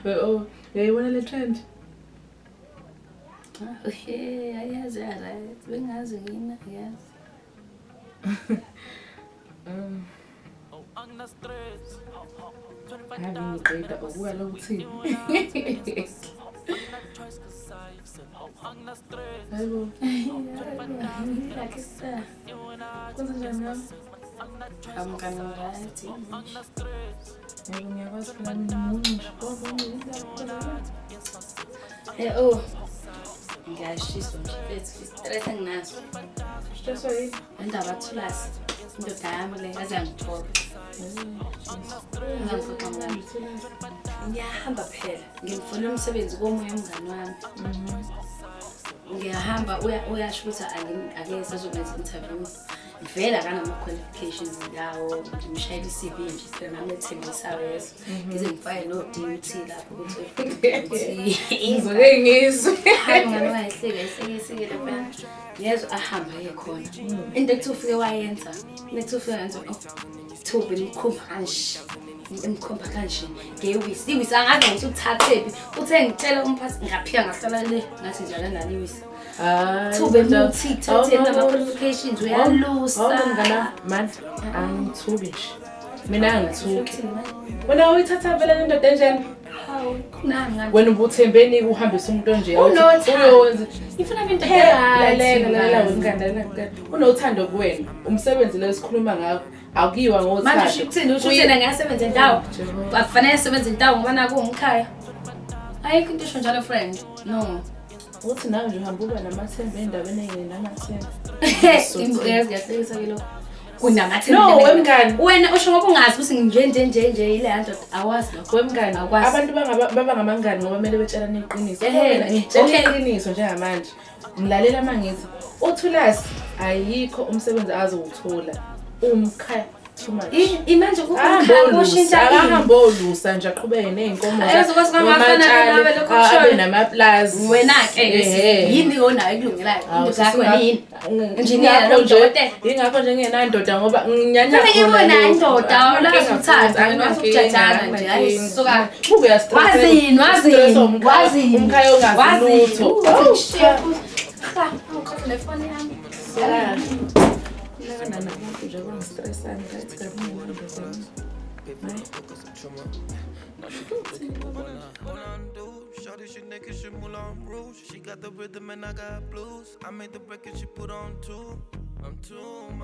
Oh, uyayibona le trend? Okay, ayazi right. Bengazi ngina, yazi. Ave ngiqeda ukuya lo kuthini. Hayibo, Like sir. Kwenze njani ngami? I'm gonna right. Yebo, ngiyakwazi phela mina ngimuncu nje. Kodwa Hey oh. Ngiyashiswa nje mfethu, stress enginaso. Stresswa yini? Indaba Thulasi. Indoda yami le yaze yangithola. Ngangixoxa mngani. Ngiyahamba phela. Ngimfunela umsebenzi komunye umngani wami. Ngiyahamba uyasho ukuthi ake sazokwenza interview. Vele akanama-qualifications lawo, ngimshayela i-CV nje phela nami ethengisayo yeso. Ngize ngifake no-DUT lapho ukuthi Ngizoke ngizwe. Hayi mngani, wayehleke ehleke ehleke lapha. Ngiyezwa ahambe aye khona. Into ekuthiwa ufike wayenza, into ekuthiwa ufike wayenza, oh, Thubi imkhomba kanje. Imkhomba kanje. Ngewisi, iwisi angazi ukuthi uthathephi. Uthe ngitshela umphathi ngaphika ngahlala le ngathi nje akanalo iwisi. Hayi. Thube muthi thathe nama-qualifications uyalusa. Hawu mngana, man, angithuki nje. Mina angithuki. Wena uyithatha vele le ndoda enjani? Hawu, kunani ngani? Wena ubuthembeni uhambisa umuntu onje. Unothando. Uyowenza. Ngifuna into Lalela, lalela wemngani, lalela mngani. Unothando kuwena. Umsebenzi lo esikhuluma ngawo akuyiwa ngothando. Manje usho ukuthini? Usho ukuthini angasebenza indawo? Jehova. Akufanele asebenze indawo ngoba naku umkhaya. Ayikho into esho njalo, friend. No. Uthi nawe nje uhamba uba namathemba endabeni engenamathemba. Yazi ngiyahlekisa ke lokho. Kunamathemba. No, wemngani. Wena usho ngoba ungazi ukuthi nje nje nje nje ile ndoda awazi lokho. Wemngani, Awukwazi. abantu baba ngamangani ngoba kumele betshelane iqiniso. Ehhe, Mina ngitshela okay. iqiniso njengamanje. Ngilalela mangithi uThulasi ayikho umsebenzi azowuthola. Umkhaya too much. Imanje Ahambe kukhaya olusa, kushintsha ini. akahambe olusa nje aqhubeke ney'nkomo Ayozokwazi kwangafana nawe lokho abe okushoyo. namaplazi. Wena-ke Ehhe. yini onayo ekulungelayo? Hawu, Indoda yakho yini? Engineer, Ingakho nje, udokotela. ingakho nje ngingenandoda ngoba nginyanya Kufanele khona ibe nayo lokhu. indoda, awulazi Anginankinga uthando, futhi, wena wazi ukujajana nje, hayi, anginankinga. suka. Buka uyastress- Wazini, wazini, stress umkhaya- wazini. Umkhaya ongazi Wazini. lutho. Uthi Hawu, ngishiye futhi. Ha, angikhohlwe nefoni yami. Suka. Naka nabantu nje bangistressani, right kabi ngenandoda yami. Hayi. Shorty, she naked, she Moulin Rouge. She got the rhythm and I got blues. I made the record, she put on two. I'm too much.